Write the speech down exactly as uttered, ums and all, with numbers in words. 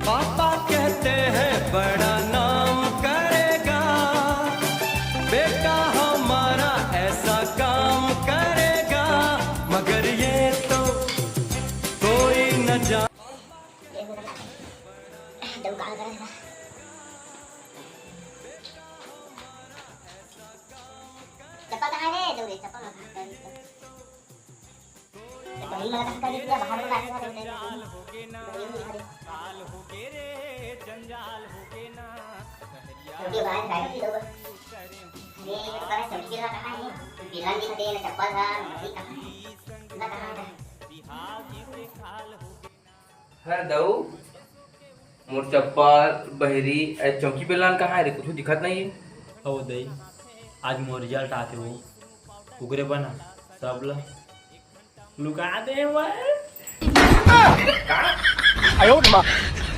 Papa कहते हैं बड़ा नाम करेगा, बेटा हमारा ऐसा काम करेगा, मगर ये तो कोई न जान। चप्पल कहाँ है? दो रे, चप्पल मत खा कर इसको। तो बहिनी वाला कहाँ कर दिया? बाहर में बाहर में। छोटी बाहर बैठ गई लोग। अरे, ये तो पता है, छोटी वाला कहाँ है? बिलन दिखा दे, ना चप्पल था, ना घड़ी कहाँ है? ना कहाँ है? हर दऊ, मोर चप्पल, बहिरी, ए चौकी बेलन कहाँ है रे? कुछ दिखत नहीं है। ओ दई, आज मोर रिजल्ट आते हो, उगरे बना, सब ला लुका दे भाई।